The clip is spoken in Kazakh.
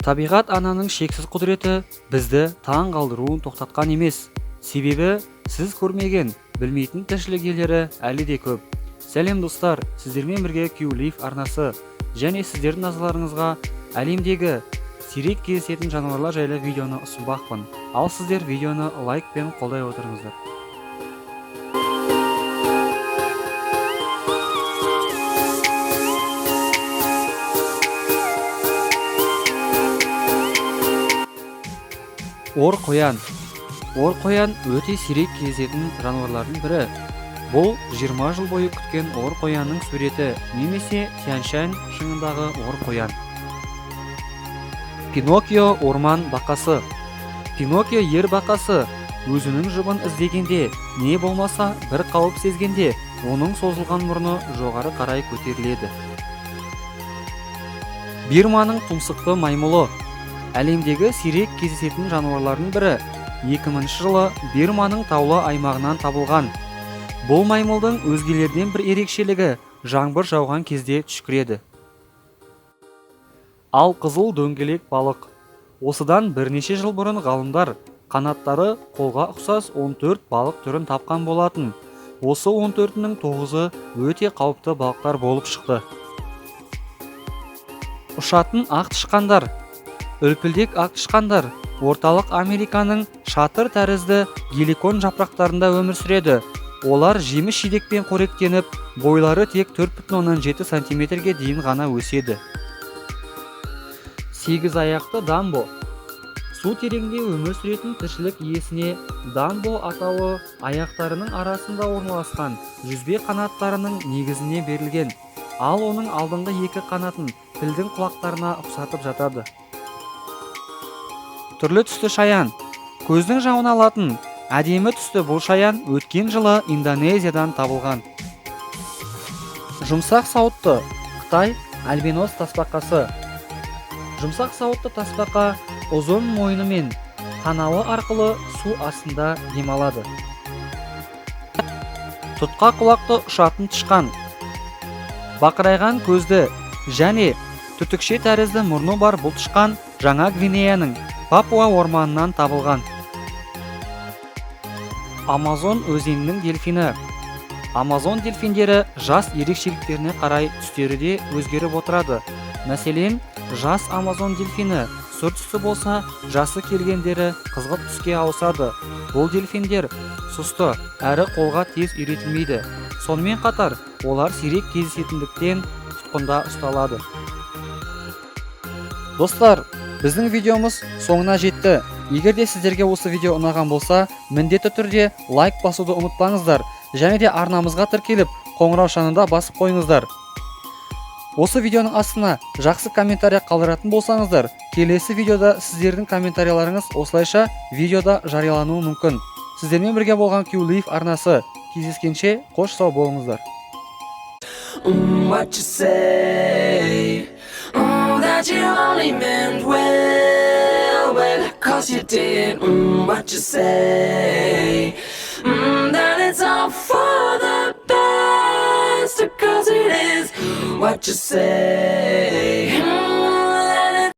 Табиғат ананың шексіз құдіреті бізді таң қалдыруын тоқтатқан емес. Себебі сіз көрмеген, білмейтін тіршілік иелері әлі де көп. Сәлем достар, сіздермен бірге Q-Life арнасы және сіздердің назарларыңызға әлемдегі сирек кездесетін жануарлар жайлы видеоны ұсынбақпын. Ал сіздер видеоны лайкпен қолдай отырыңыздар. Ор қоян. Ор қоян өте сирек кездесетін жануарлардың бірі. Бұл 20 жыл бойы күткен ор қоянның суреті немесе Тянь-Шань шыңындағы ор қоян. Пиноккио орман бақасы. Пиноккио ер бақасы өзінің жұбын іздегенде, не болмаса бір қауіп сезгенде, оның созылған мұрны жоғары қарай көтеріледі. Бирманың тұмсықты маймылы. Әлемдегі сирек кездесетін жануарлардың бірі. 2000 жылы Бирманың таулы аймағынан табылған. Бұл маймылдың өзгелерден бір ерекшелігі жаңбыр жауған кезде түшкіреді. Ал қызыл дөңгелек балық. Осыдан бірнеше жыл бұрын ғалымдар қанаттары қолға ұқсас 14 балық түрін тапқан болатын. Осы 14-нің 9-ы өте қауіпті балықтар болып шықты. Ұшатын ақ тышқандар. Үлпілдек ақ тышқандар Орталық Американың шатыр тәрізді геликон жапырақтарында өмір сүреді. Олар жеміс-жидекпен қоректеніп, бойлары тек 4,7 сантиметрге дейін ғана өседі. Сегіз аяқты дамбо. Су тереңде өмір сүретін тіршілік иесіне дамбо атауы аяқтарының арасында орналасқан жүзбе қанаттарының негізіне берілген. Ал оның алдыңғы екі қанатын пілдің құлақтарына ұқсатып жатады. Түрлі түсті шаян. Көздің жауын алатын әдемі түсті бұл шаян өткен жылы Индонезиядан табылған. Жұмсақ сауытты Қытай альбинос тасбақасы. Жұмсақ сауытты тасбақа ұзын мойны мен танауы арқылы су астында демалады. Тұтқа құлақты ұшатын тышқан. Бақырайған көзді және түтікше тәрізді мұрны бар бұл тышқан Жаңа Гвинеяның Папуа орманынан табылған. Амазон өзенінің дельфині. Амазон дельфиндері жас ерекшеліктеріне қарай түстері де өзгеріп отырады. Мәселен, жас Амазон дельфині сұр түсті болса, жасы келгендері қызғылт түске ауысады. Бұл дельфиндер сұсты әрі қолға тез үйретілмейді. Сонымен қатар, олар сирек кездесетіндіктен тұтқында ұсталады. Достар, біздің видеомыз соңына жетті. Егер де сіздерге осы видео ұнаған болса, міндетті түрде лайк басуды ұмытпаңыздар және де арнамызға тіркеліп, қоңыраушаны да басып қойыңыздар. Осы видеоның астына жақсы комментария қалдыратын болсаңыздар, келесі видеода сіздердің комментарияларыңыз осылайша видеода жариялануы мүмкін. Сіздермен бірге болған Q-Life арнасы. Кездескенше қош сау болыңыздар. What you say? That you only meant well, well, 'cause you did. What you say? That it's all for the best, 'cause it is. What you say?